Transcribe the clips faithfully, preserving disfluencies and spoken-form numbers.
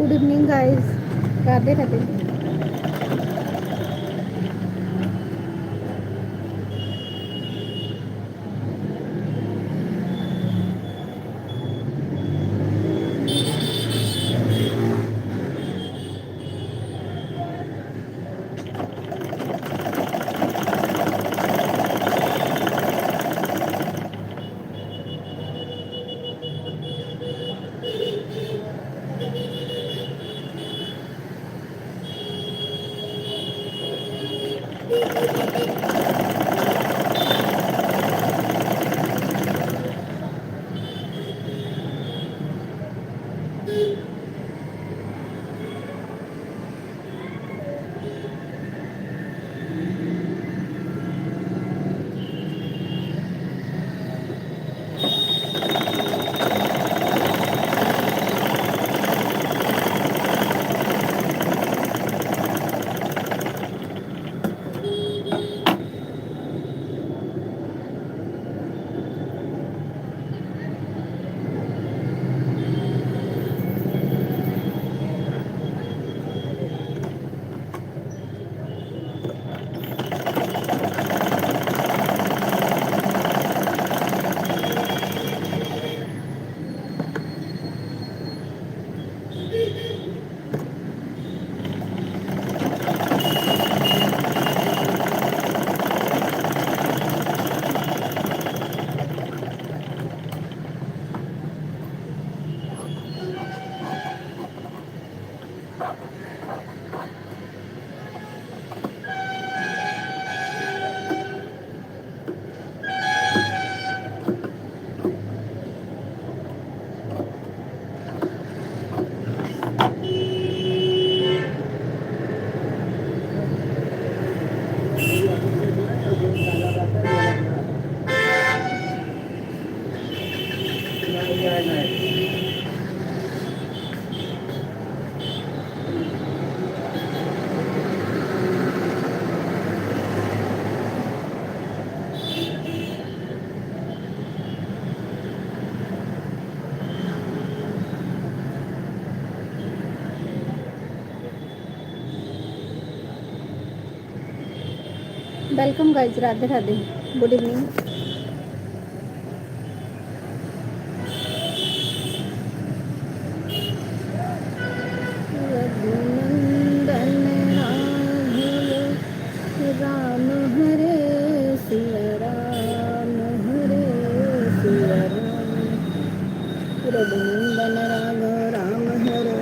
Good evening, guys. राधे राधे। Welcome guys, राधे राधे, good evening। रघुनंदन राघव राम हरे सिया राम हरे सिया राम। रघुनंदन राघव राम हरे।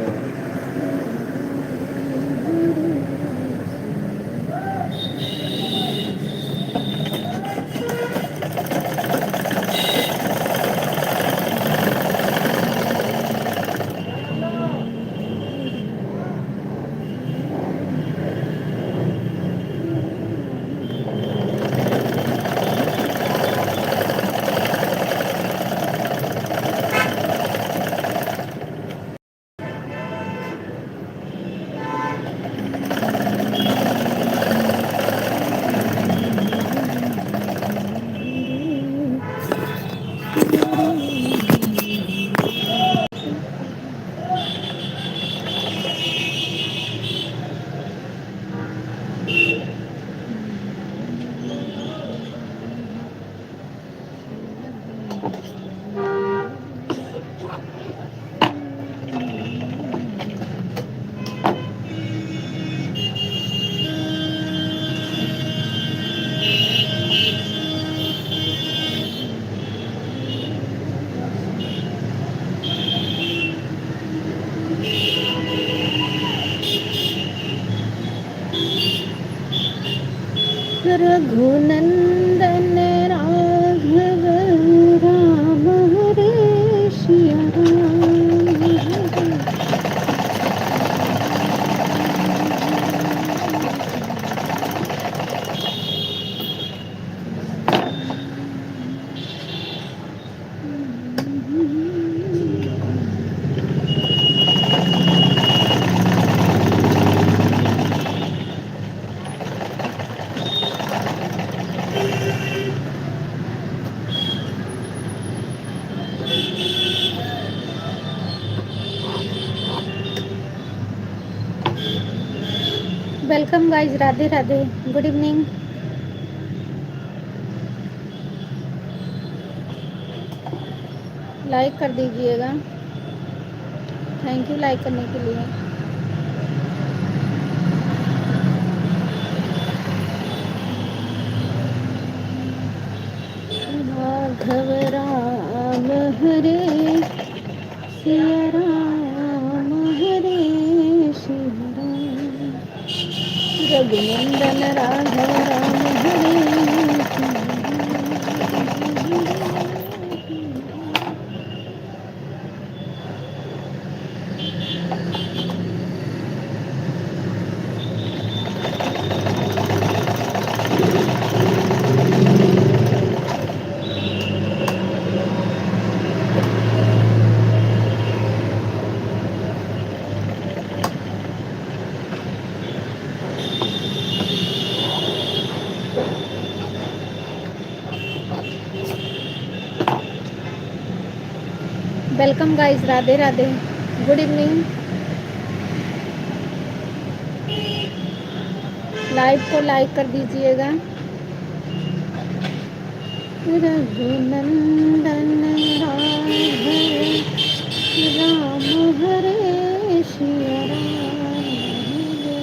रघुनंदन राघव राम हरे सिया राम हरे। Welcome guys, राधे राधे, good evening। Like कर दीजिएगा। Thank you like करने के लिए। राघव राम हरे सिया राम हरे सिया राम। रघुनंदन राघव राम हरे सिया राम। Welcome guys, राधे राधे, good evening। Live को like कर दीजिएगा। रघुनंदन राघव राम हरे सिया राम हरे।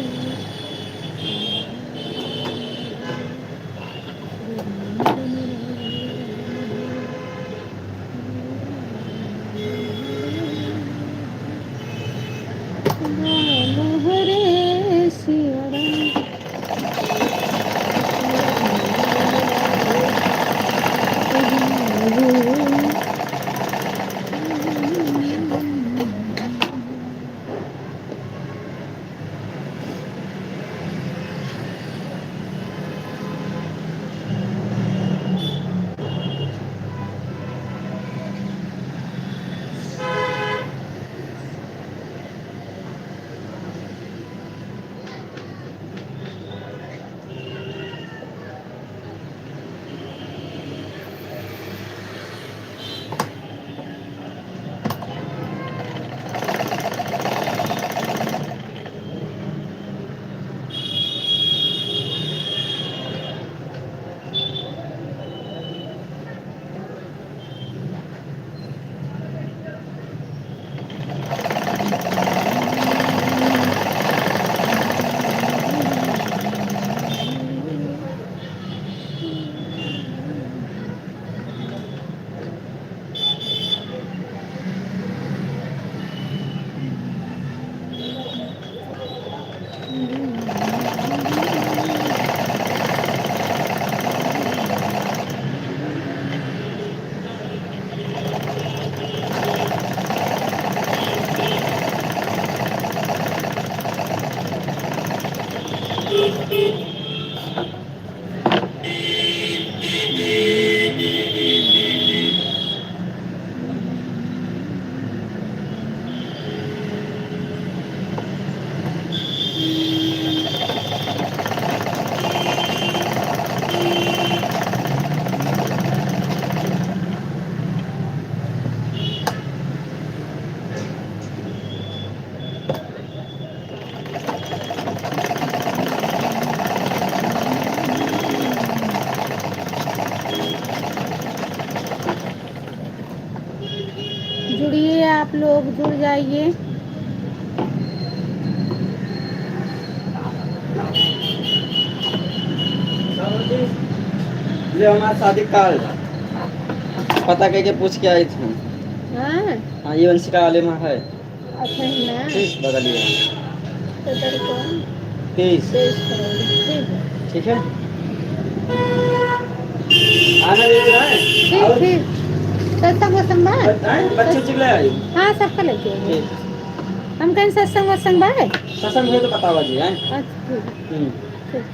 जुड़िए आप लोग, जुड़ जाइए। ये हमारा शादी कार्ड पता करके पूछ के आई थी। हाँ। हाँ, ये वंशिका वाले में है। अच्छा है ना? ठीक, बगलिए। तो तेरे को तेईस। तेईस करोड़, ठीक है। ठीक है? आना भी है। ठीक, और ठीक। सत्संग वत्संग बा? हैं? बच्चे उच्चे के ले आई? हाँ, सबका लेके आई। ठीक। हम कहीं सत्संग वत्संग बा? सत्संग है तो बतावा जी, हैं? अच्छा, ठीक। हम्म। ठीक।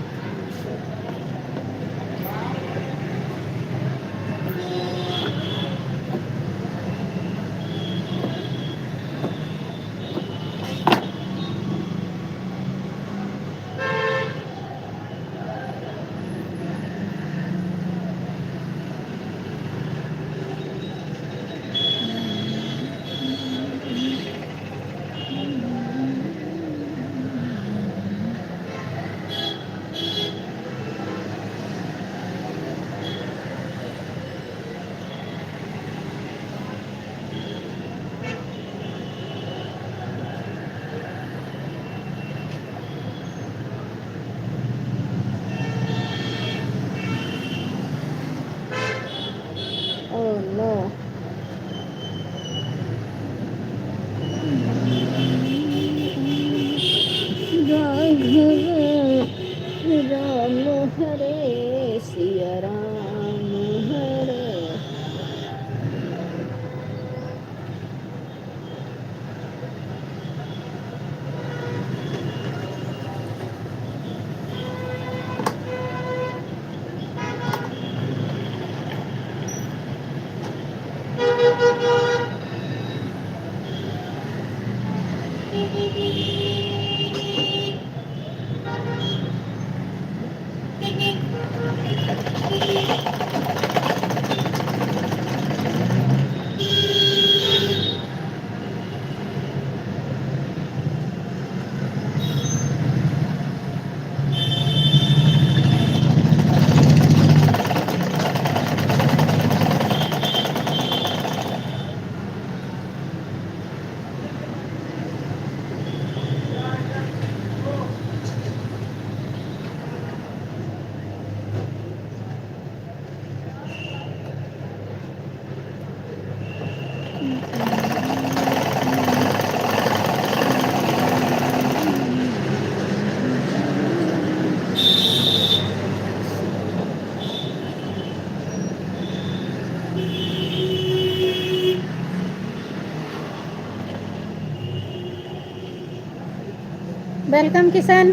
Welcome किशन,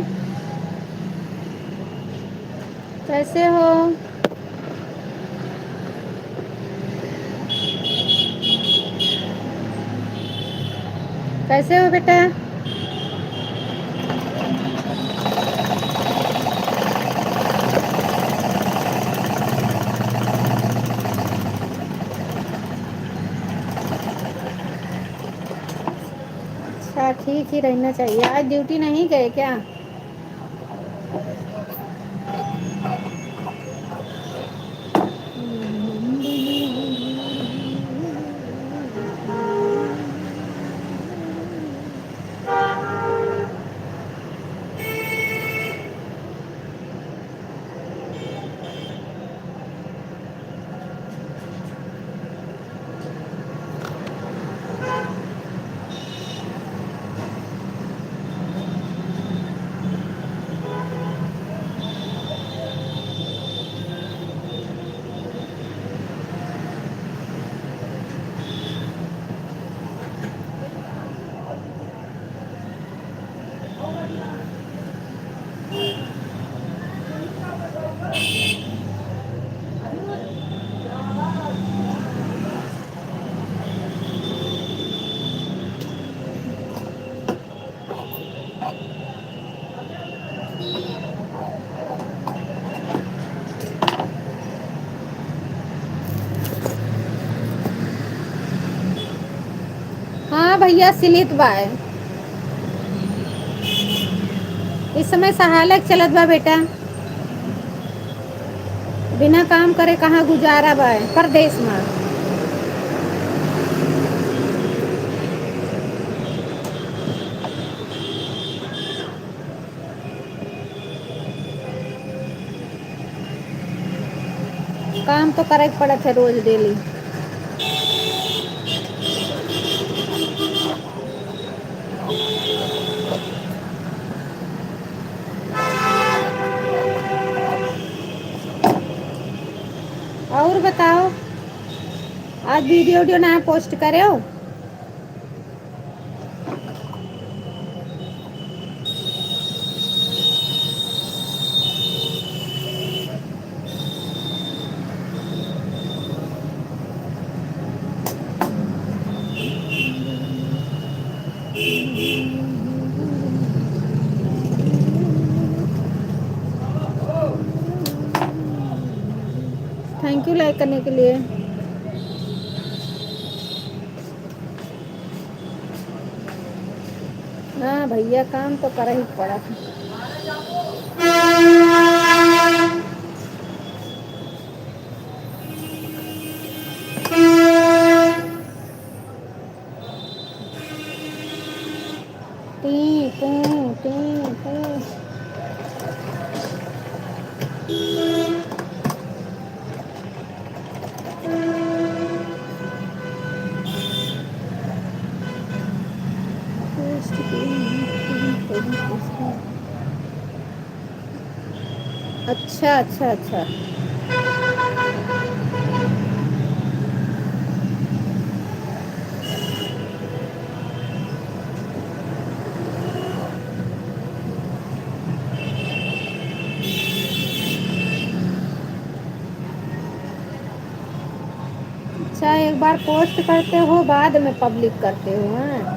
कैसे हो? कैसे हो बेटा? अच्छा, ठीक ही रहना चाहिए। आज ड्यूटी नहीं गए क्या? हाँ भैया, सिलित बाय। इस समय सहालक चलत बा बेटा। बिना काम करे कहाँ गुजारा बाय परदेस मा। काम तो करे के पड़त है रोज डेली। और बताओ, आज वीडियो, वीडियो ना पोस्ट करे हो? Thank you like करने के लिए। हाँ भैया, काम तो करही पड़त है। टी, टी, टी, टी। अच्छा, अच्छा, अच्छा। अच्छा, एक बार post करते हो, बाद में public करते हो, हाँ?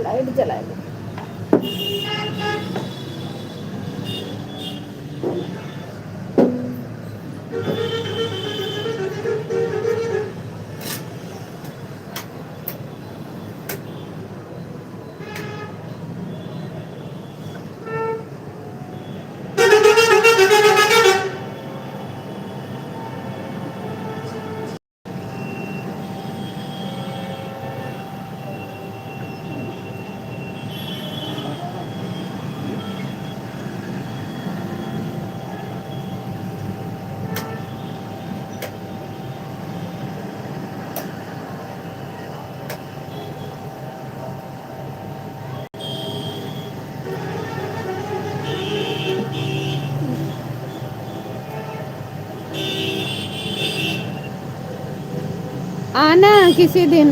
Light जलाए दे। आना किसी दिन।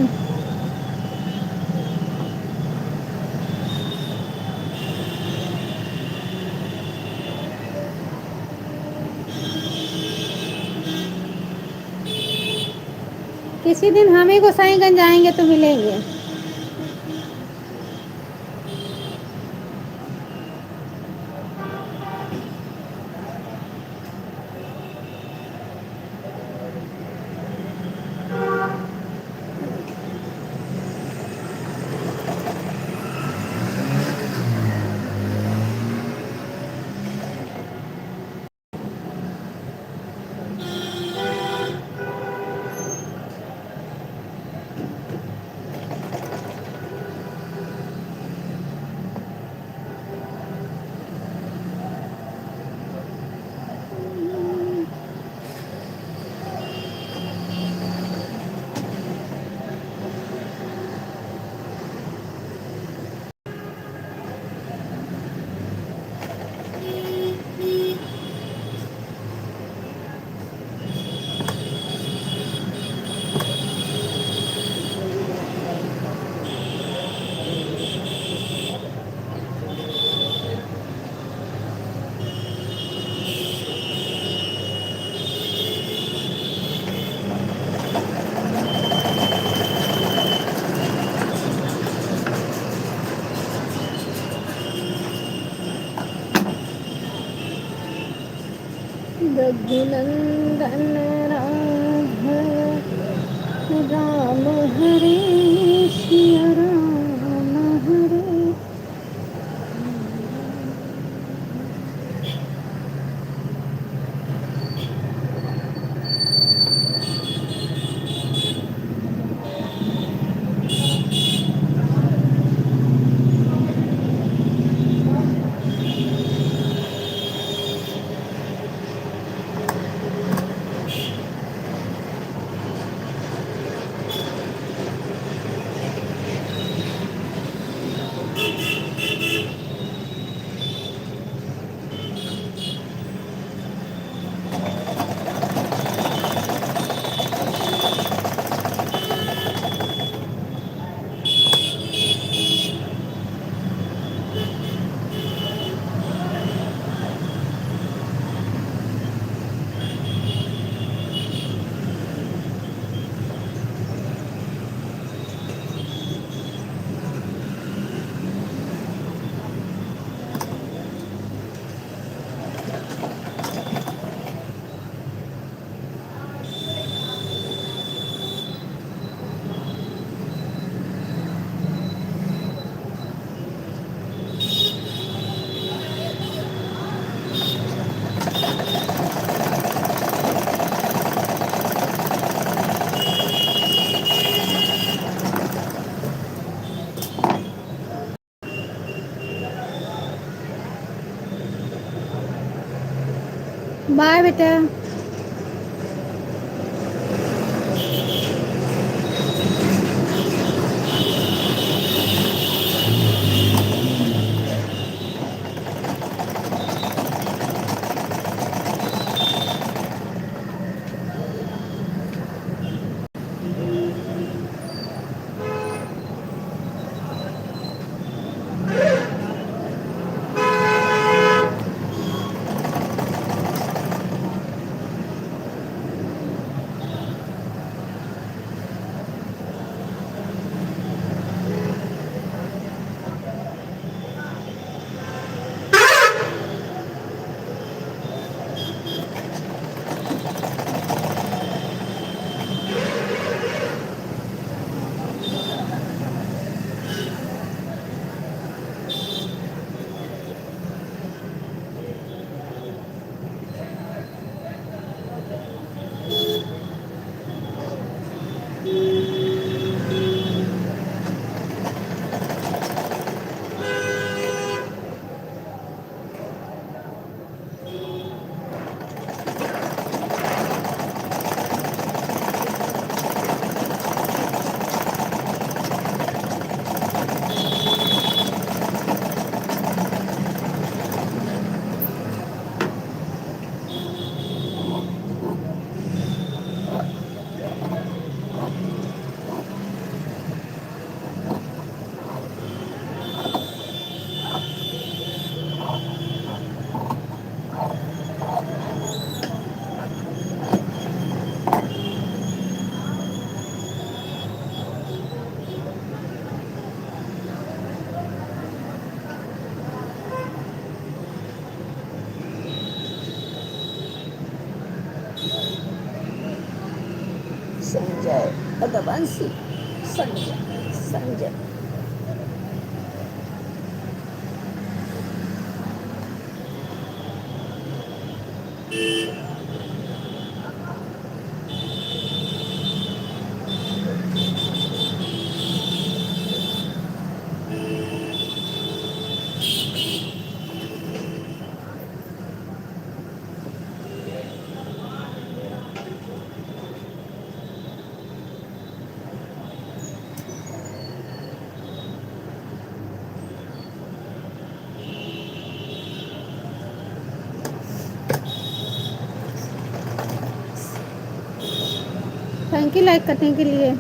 किसी दिन हम ही गोसाईगंज आएंगे तो मिलेंगे। रघुनंदन राघव राम हरे सिया राम हरे। बाय बेटा। संजय, भगवान सिंह, संजय, संजय। Thank you like करने के लिए।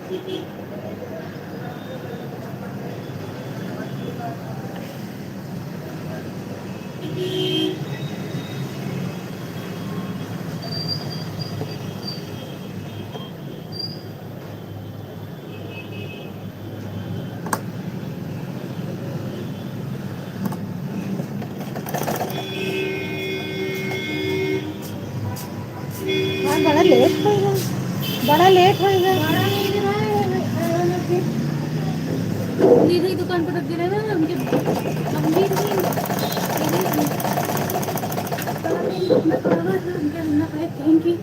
हाँ, बड़ा लेट होइगा, बड़ा लेट होइगा। दीदी दुकान पर रख दे रहे ना, उनके, हम भी, उनके, उनके, thank you।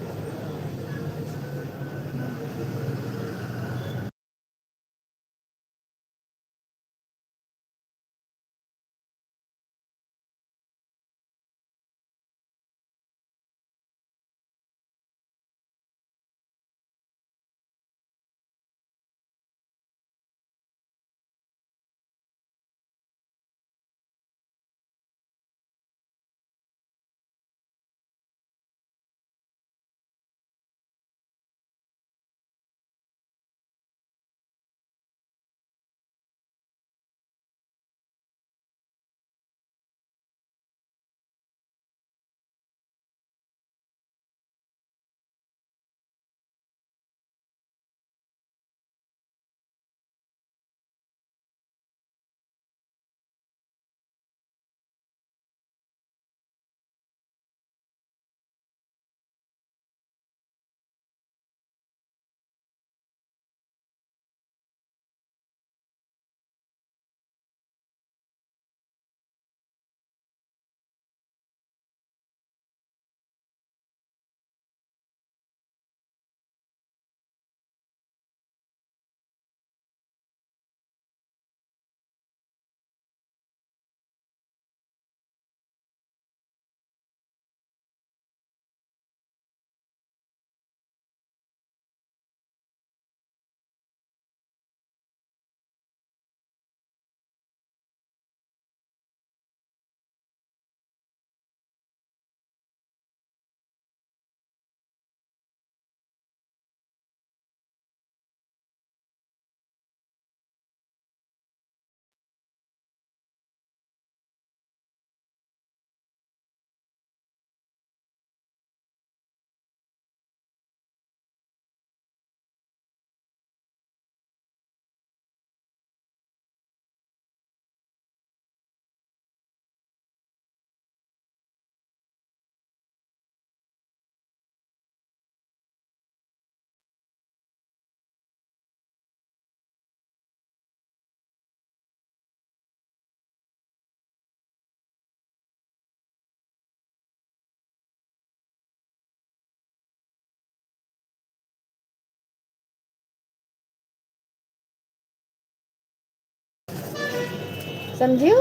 समझियो?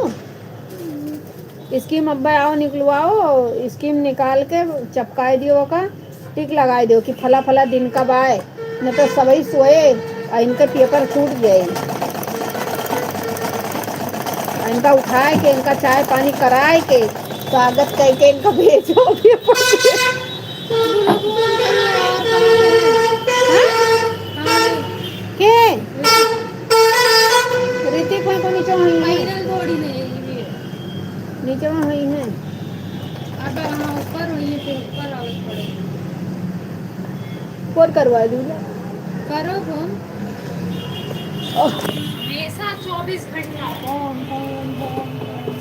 Scheme अब्बे आओ निकलवाओ, scheme निकाल के चपकाए दियो ओका, टिक लगाए दियो कि फला फला दिन का बाय, न तो सबही सोए और इनके paper छूट जाए। और इनका उठाए के, इनका चाय पानी कराए के, स्वागत करके इनका भेजो paper। हाँ? के? ऋतिक भाई को नीचे वहीं है। नीचे वहाँ वहीं है। अब हाँ, ऊपर हुई है, फिर ऊपर आवे पड़े। फोन करवा दूँ ना? करो फोन। ओह। हमेशा चौबीस घंटा फोन, फोन, फोन, फोन।